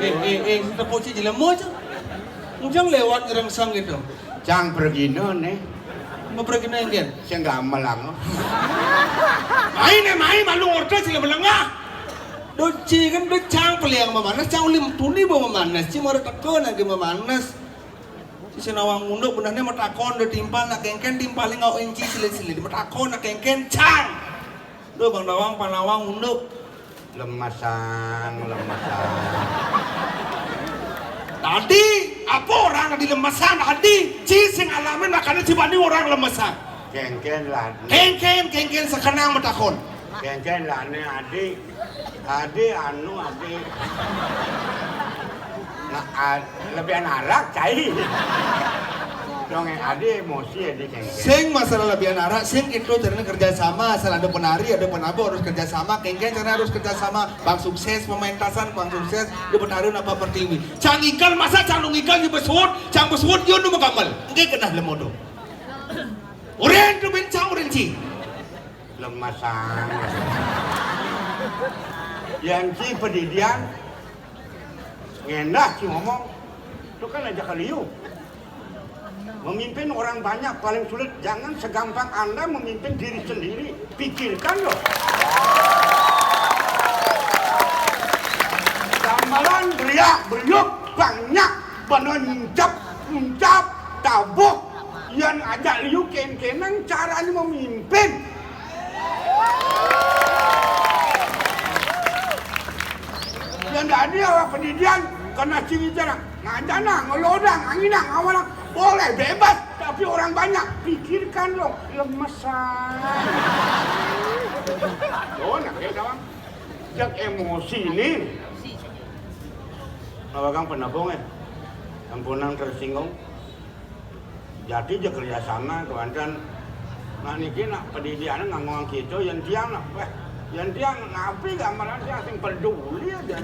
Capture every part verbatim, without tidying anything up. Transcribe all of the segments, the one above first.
Eh, eh, eh, tepuk ci jelema, Cang. Ujang lewat ngerengsang gitu. Cang pergina nih. Mau pergi nengken? Sing gamelang. Mai nih, mai malu order sila melengah. Do ci kan do cang peliang memanas, cang ulim tuni bawa memanas, ci mara teka nagi memanas. Ci sinawang unduk benehne matakon do timpal nak kengken timpal ngau enci silit-silit matakon nak kengken cang. Do Bang Dawang panawang unduk. Lemesang, lemesang. Tadi apa orang tadi lemesang tadi? Ci sing alamin makanya ci bani orang lemesang. Kengken lah. Kengken, kengken sekenang matakon. Kengken lah ne adik. Adik anu adik. Nah, ad, lebih anak cai. Dong yang adik emosi adik kengken. Sing masalah lebih anak, sing itu caranya kerja sama, asal ada penari, ada penabur harus kerja sama, kengken caranya harus kerja sama. Bang sukses pementasan, bang sukses di Betara napa pertiwi. Cang ikal masa cang nung ikal di besuut, cang besuut yun nu magamal. Engke kenah lemodo. Urin tu bin cang urin ci. Lemasang. Yan ci pedidian. Ngendah ci ngomong. Itu kan aja kaliu. Memimpin orang banyak paling sulit. Jangan segampang Anda memimpin diri sendiri. Pikirkan loh. Gamelan beriak beriuk banyak. Bana nyincap, uncap, tabuh. Yan ajak liu ken-kenang caranya memimpin. Yang tadi awak pendidian kena ciri jalan. Ngajana, ngelodang, anginang, awalang. Boleh bebas, tapi orang banyak. Pikirkan loh, lemesan. Loh, nak kayak kawan. Jak emosi ini. Awagang penabung eh. Ampunang tersinggung. Jadi je kerjasama kewanten. Nah niki nak pendidikan ngangguang kita yang tiang nak weh. Yang tiang napi gamelan tiang sing peduli aja.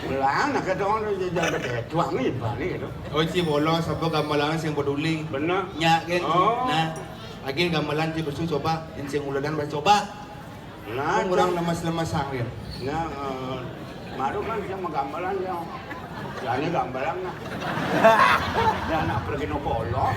Belang nak kata orang je jadi ketua ni bani itu. Oh ci bolos apa gamelan sing peduli. Benar. Nya kan. Oh. Nah, lagi gamelan ci besu coba, yang sing uladan coba. Nah, orang lemas-lemas sangin. Nah, eh, baru kan dia menggambaran ya. Ya ini gambaran lah. Dia anak pergi no kolok.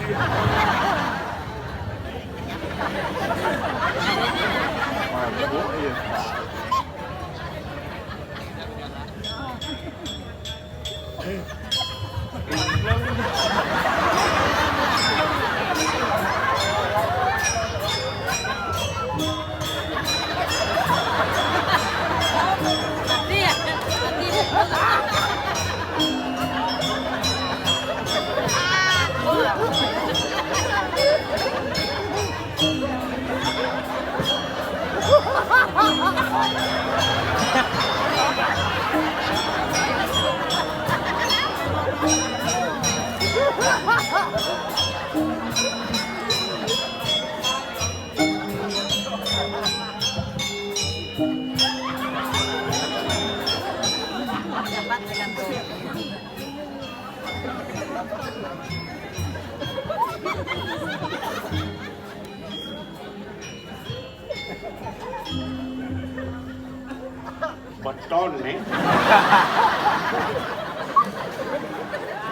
Beton nih.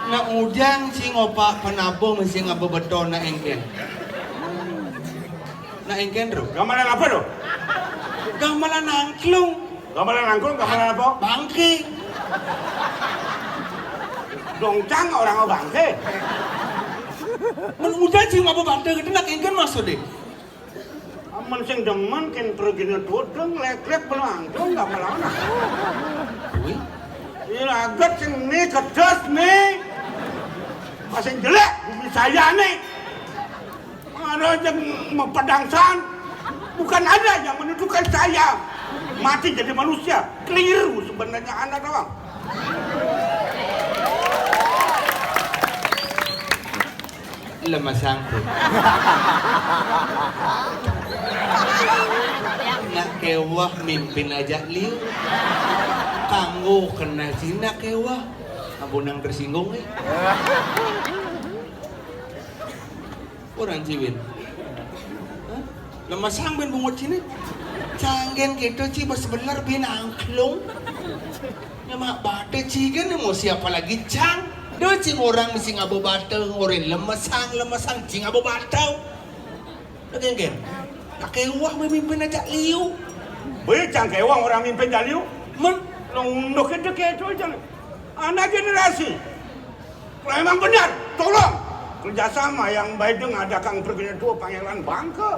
Nak ujang sing opak penabung sing apa beton nak engken. Nak engken ro. Gamelan apa ro? Gamelan angklung. Gamelan angklung, gamelan apa? Bangke. Dongcang orang bangke. Men ujang sing apa bangke gitu nak engken maksudnya. Amun sing demen kin pergine dodeng leklek belangkung nggak melana. Wih. Ini laget sing ni kedes ni. Masing jelek bumi saya ni. Ada yang mempedangsan. Bukan ada yang menentukan saya mati jadi manusia. Keliru sebenarnya anak doang. Lemasang tu. Nak kewah mimpin aja liu. Kanggo kena Cina kewah. Ampun yang tersinggung eh. Orang ciwin. Hah? Lemasang ben bungut sini. Cangge Kéto ci bes bener bin angklung. Nyemak bate ci kan emosi apalagi cang. Do cing orang mesti ngabo bate ngorin lemesang, lemesang cing ngabo bate. Lagi kan? Nak kewah memimpin aja liu. Boleh cang kewah orang mimpin aja liu. Men, nunduk itu kayak itu aja. Anak generasi. Kalau emang benar, tolong kerjasama yang baik dengan ada Kang Pergina Tua Pangeran Bangke.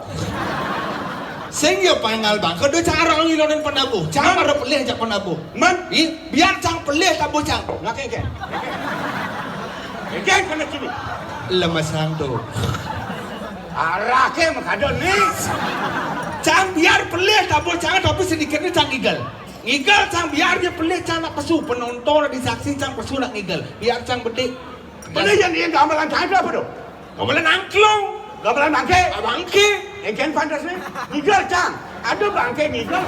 Sing ya Pangeran Bangke, do cara ngilonin penabuh. Cang ada pelih jak penabuh. Men? Ih, biar cang pelih tabuh cang. Nggak kengkeng. Kengkeng kena sini. Lemesang tuh. Arah ke makadon nih. Cang biar pelih tabuh cang, tapi sedikitnya cang igel. Ngigel cang biar dia pelih cang nak pesu. Penonton di saksi cang pesu nak ngigel. Biar cang bedik. Mana yang dia gamelan cang itu apa tuh? Gamelan angklung. Gamelan bangke. Ah, bangke. Yang kan pantas nih. Ngigel cang. Ada bangke ngigel.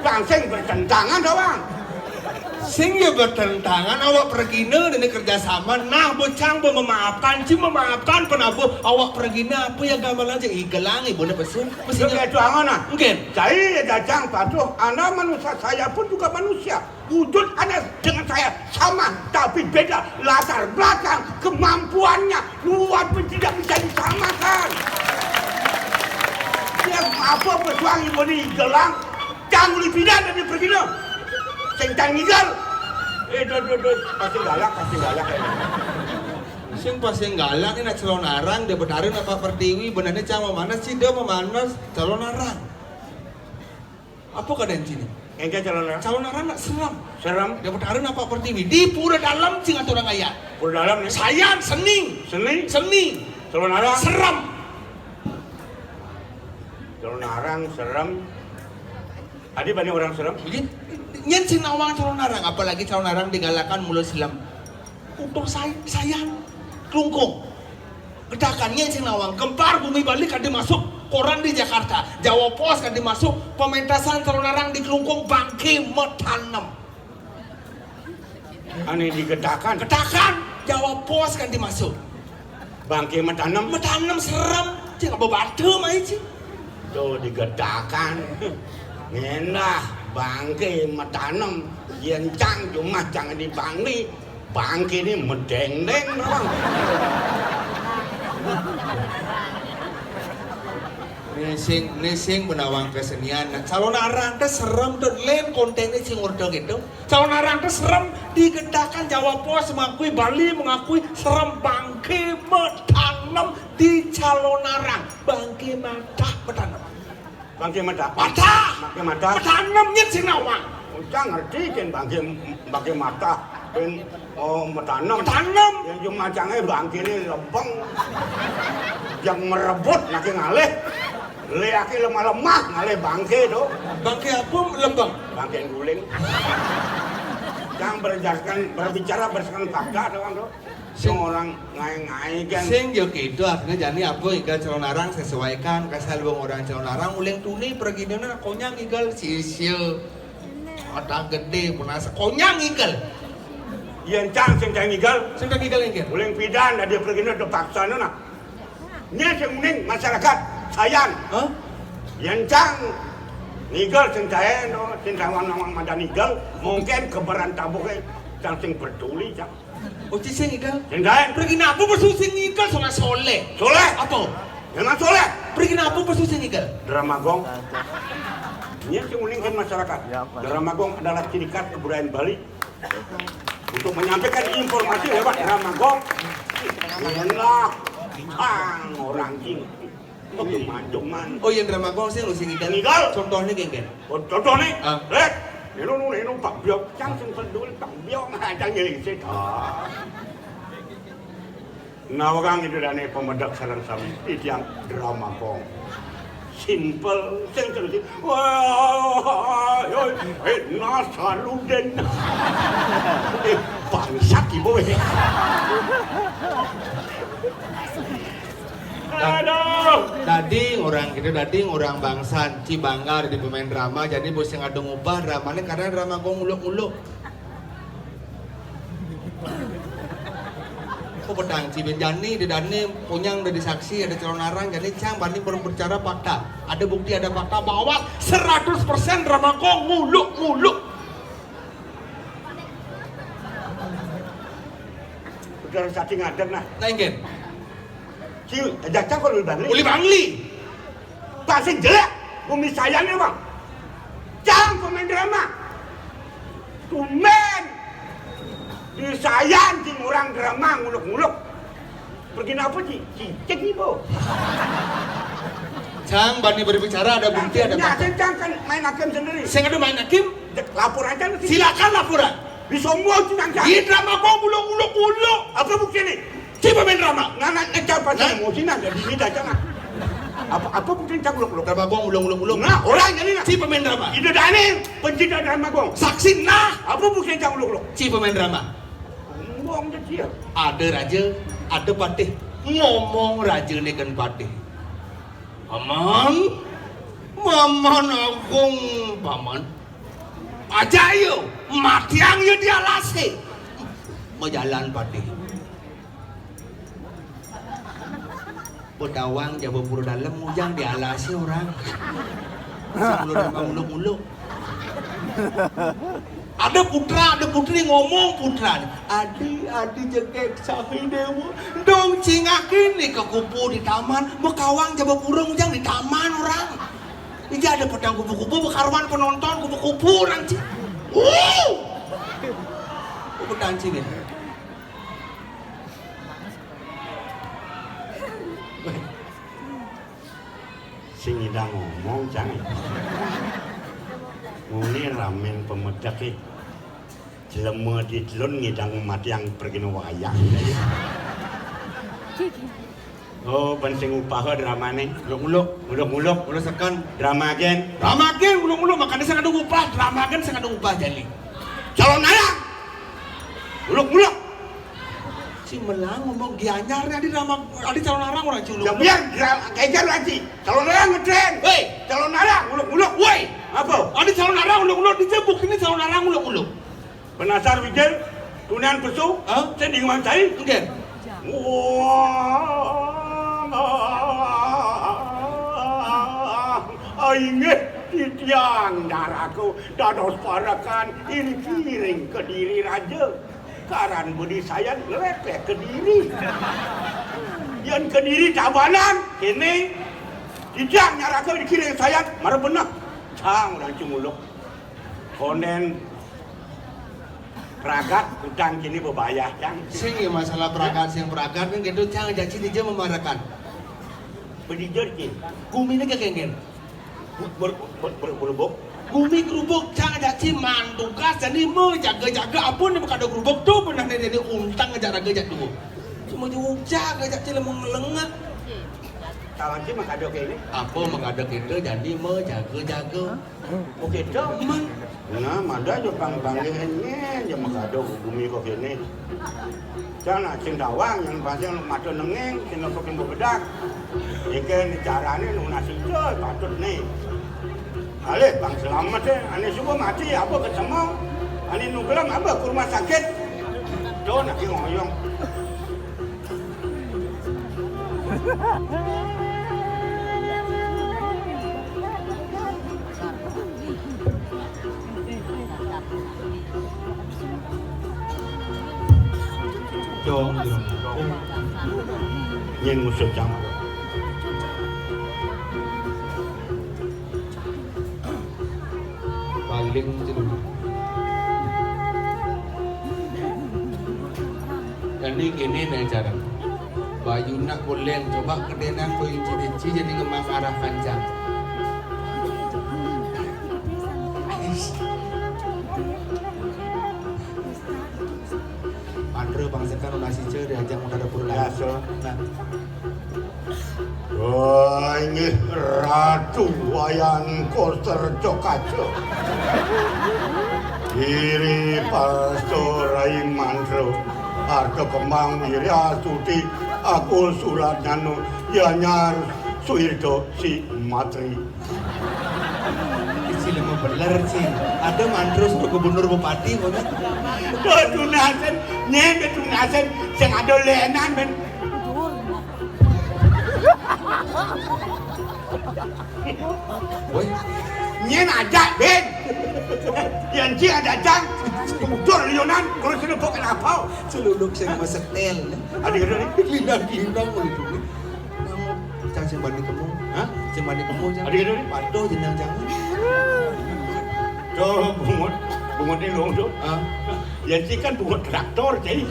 Bangke bertentangan doang. Sing ya bertentangan awak pergina dene kerjasama. Nah, bocang bo memaafkan, ci memaafkan penabuh awak pergina apa ya gamelan ci igelang ibu ne pesu. Mesti itu angan nah. Mungkin. Cai ya jajang patuh. Anda manusia, saya pun juga manusia. Wujud Anda dengan saya sama, tapi beda latar belakang, kemampuannya, luar pun tidak bisa disamakan. Ya, apa pesuang ibu ne igelang? Cang uli pindah dari pergi lo. Sing cang ngigel. Eh, dot, dot, dot. Pasti galak, pasti galak. Sing pasti galak ini nak calon arang, dia betara nak Pak Pertiwi, benarnya cang memanas, sih dia memanas calon arang. Apa keadaan sini? Engke calon arang? Calon arang nak seram. Seram? Dia betara nak Pak Pertiwi. Di pura dalam sing atur orang ayat. Pura dalam nih? Sayan, seni. Seni? Seni. Calon arang? Seram. Calon arang, seram. Tadi banyak orang serem. Nyen sing nawang calon arang, apalagi calon arang digalakan mula silam. Utuh say-, sayan, Klungkung. Gedakan nyen sing nawang, gempar bumi Bali kadi masuk koran di Jakarta. Jawa Post kadi masuk, pementasan calon arang di Klungkung bangke metanem. Ane digedakan. Gedakan, Jawa Post kadi masuk. Bangke metanem. Metanem serem, cing apa batu mai cing. Tuh digedakan. Ngendah bangke metanem. Yen cang cuma cang di bangli. Bangke ini medeng-deng doang. Nesing, nesing menawang kesenian. Nah, calon arang teh serem tuh, lain kontennya sing ordo gitu. Calon arang teh serem, digedakan Jawa Post mengakui, Bali mengakui serem bangke metanem di calon arang. Bangke madah metanem. Bangke madah. Madah. Bangke madah. Metanem nyet sing nawang. Ucang ngerti kan bangke, bangke madah. Ben, oh, metanem. Metanem. Yang cuma cange bangke ini lempeng. Yang merebut nake ngalih. Liake lemah-lemah ngalih bangke tuh. Bangke apa lempeng? Bangke guling. Yang berdasarkan, berbicara berdasarkan fakta doang tuh. Sing orang ngai-ngai kan. Sing yo gitu, akhirnya jani apa ikan calon arang sesuaikan, kasal wong orang calon arang uling tuni pergi dina konyang igal sisya. Ada gede punas konyang igal. Yen cang sing cang igal. Sing cang igal inggih. Uling pidan ada pergi dina terpaksa nuna. Nya sing uning masyarakat sayan. Hah? Yen cang ngigal sing caen, oh, sing kawan nawang madan ngigal, mungkin keberan tabuke cang sing peduli cang. Oh, ci sing ngigal? Sing caen. Pergi napu pesu sing ngigal sama soleh. Soleh? Apa? Memang soleh. Pergi napu pesu sing ngigal? Drama gong. Ini yang sing uning kan masyarakat. Drama gong adalah ciri khas kebudayaan Bali. Untuk menyampaikan informasi lewat drama gong. Enak. Bang, orang cing. Cuman, cuman. Oh, yang drama gong sih lu sing ngigal. Ngigal. Contohnya geng, geng. Oh, contohnya, ah. Lek, ini lu, ini lu, Pak Biok. Cang sing peduli, Pak Biok. Cang jadi sih. Ah. Nah, orang itu dane pemedak sareng sami. Itu yang drama gong. Simple, sing terus. Wah, oi, eh, Nasarudin. Eh, bangsat ibu, eh. Aduh. Dadi orang gitu, dadi orang bangsan, ci bangga di pemain drama, jadi bos yang ada ngubah dramanya karena drama gong muluk-muluk. Oh, Pedang, ci ben jani, di dane, ponyang dadi saksi, ada calon arang, jani cang bani berbicara fakta. Ada bukti, ada fakta bahwa seratus persen Drama Gong nguluk-nguluk. Udah sati ngadeg nah. Nah, inggih. Ci, ajak cang kok uli Bangli. Uli Bangli. Pasti jelek. Bumi saya nih, Bang. Cang pemain drama. Tumben. Di sayan sing orang drama nguluk-nguluk. Pergi napa, Ci? Cicik nih, Bu. Cang, bani berbicara ada bukti, ada fakta. Cang kan main hakim sendiri. Sing ada main hakim? Lapor aja nanti. Silakan laporan. Di semua Cang. Di Drama Gong nguluk-nguluk. Apa bukti nih? Ci pemain drama. Nah, nah, eh, jangan pas emosi, nah, jadi ini aja, nah. Apa, apa bukti cang nguluk-nguluk? Drama Gong nguluk-nguluk. Nah, orang jadi, nah. Ci pemain drama. Ida dane, pencipta Drama Gong. Saksi, nah. Apa bukti cang nguluk-nguluk? Ci pemain drama. Ngomong aja dia. Ada raja, ada patih. Ngomong raja ini kan patih. Paman, Paman Agung, Paman. Aja yo, matiang yo di alase. Majalan patih. Bedawang jaba pura dalem ngujang di alase orang. Sebelum muluk-muluk. Ada putra, ada putri ngomong putra. Adi, adi jegek sahi dewa. Dong cingakin nih ke kupu di taman. Mekawang jaba pura ngujang di taman orang. Ija ada pedang kupu-kupu, bekaruan penonton kupu-kupu orang ci. Wuh. Kupu danci nih. Sing ngidang ngomong, Cang. Muni ramen pemedek, eh. Jelema di telun ngidang mati yang pergi wayang. Oh, ben sing upaha dramane. Nguluk-nguluk. Nguluk-nguluk. Nguluk seken. Drama gen. Drama gen, nguluk-nguluk. Makanya sing ada upah. Drama gen sing ada upah jani. Calon ayah. Nguluk-nguluk. Si melang ngomong Gianyar nih, adi drama, adi calon arang orang ci nguluk-nguluk. Ya biar dra-, kejar lagi. Calon arang ngetren. Woi. Calon arang nguluk-nguluk. Woi. Apa? Adi calon arang nguluk-nguluk. Di cebuk ini calon arang nguluk-nguluk. Penasar Wijil, tunian pesu, hah? Sing dimancai. Nggih. Wah, inggih titiang naraku dados parekan ing kiring Kediri Raja. Karan budi sayan ngleplek Kediri. Yen Kediri Tabanan, kene titiang naraku ing kiring sayan, marep beneh. Cang orang cumuluk. Konden pragat utang kini bebayah, Cang. Sing ya masalah pragat, sing pragat kan gitu, Cang, jaci dija memarekan. Bedija, Cing. Gumi ini kekengken. Ber-, ber-, ber-, berubuk. Gumi kerubuk, Cang, jaci mantugas, jadi mau jaga-jaga, apa nih kada kerubuk tuh, pernah nih, jadi untang aja raga jatuh. Cuma jauh jaga, jaci lemong lengat. Kawan sih makado kene. Apa makado kita, jadi mau jaga-jaga. Oke, demen. Nah, mada aja pang panggil nyen, ya makado gumi kok kene. Cang, nah, sing dawang yang pasti mata nengeng, sing apa kembo bedak. Iki ni carane nunas ijo patut ni. Alih, bang selamat e, ane suka mati apa ketemu. Ane nu gelem apa ke rumah sakit. Tuh, nak ngoyong. Dong, dong. Nyen musuh campur. Paling jero. Jadi gini nih cara. Bayu nak boleh coba kedenang bayu cici jadi ngemang arah kancang. Andre bangsakan nasi ce diajak muda dapur biasa. Nah. Wah, inggih Ratu Wayan Koster Cokaco. Iri Pasto Rai Mantro. Arto Kembang Wirya Suti. Aku Surat Nyano. Yanyar Suirto Si Matri. Isi lemo Bener, Cing. Ada mantrus ke gubernur bupati, pokoknya. Tuh, tunasen, nyén tunasen, sing ada lénan, men. Woi, nyén aja, Ben. Yang Cing ada jang, udur lionan, terus ini bukan apa. Celuluk sing masetel. Ada gitu nih. Lindang-lindang, mau itu. Cang sing bani kemu. Hah? Sing bani kemu, Cang. Ada gitu nih. Patuh, jenang jangan. Tuh, bungut. Bungut ini dong, tuh. Ah. Ya, sih kan bungut traktor, Cai.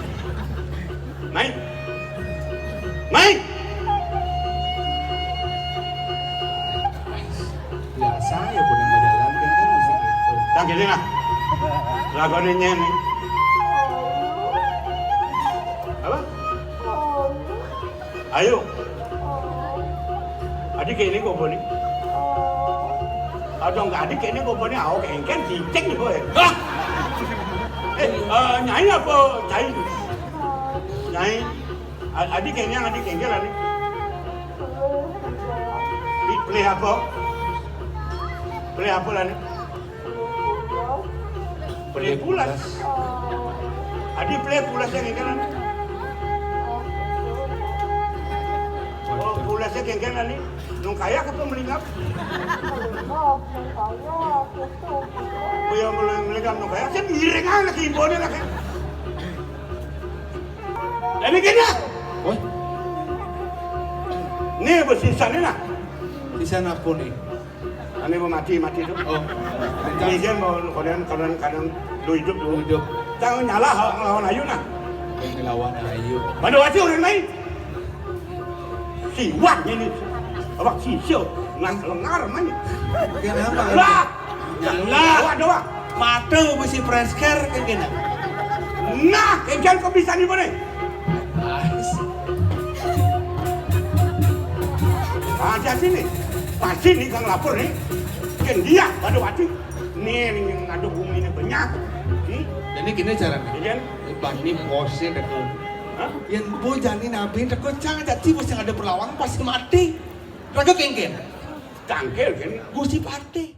Mai. Mai. Biasa ya, pun yang berjalan kan, kan bisa gitu. Yang gini lah. Lagunya nyanyi. Apa? Ayo. Adik ini kok boni. Aduh, nggak adik ini kok boni. Aku kengken cicing nih, boy. Hah? Eh, eh, nyai apa? Cai. Nyai. A-, adik kengken, adik kengken, adik. Di play apa? Play apa lah nih? Play pulas. Adi play pulasnya kengkenan. Oh, pulasnya kengkenan nih. Nung kaya apa melingap? Oh, ya, melingap nung kaya. Saya miring aja lagi, imbonnya lagi. Ini gini. Woi. Nih, besi sana, nah. Di sana apa nih? Ane mau mati, mati tuh. Oh. Ini kan mau konon, konon, konon lu hidup tuh. Hidup. Jangan nyalah lawan ayu nah. Ini lawan ayu. Pada waktu orang lain. Siwak ini. Awak sisio ngan lengar main. Kenapa? Lah. Nyalah. Doa, doa. Mata besi presker kayak gini. Nah, kayak kok bisa nih, boleh. Aja sini. Pasti nih kang lapor nih. Kan dia pada waktu nih, nih yang ada bumi ini banyak. Hmm? Jadi gini caranya. Iya. Bani bosnya dekat. Hah? Yang boy jani nabi dekat, jangan jadi bos yang ada perlawanan pasti mati. Raga kengken. Tangkil kan. Gusti Patih.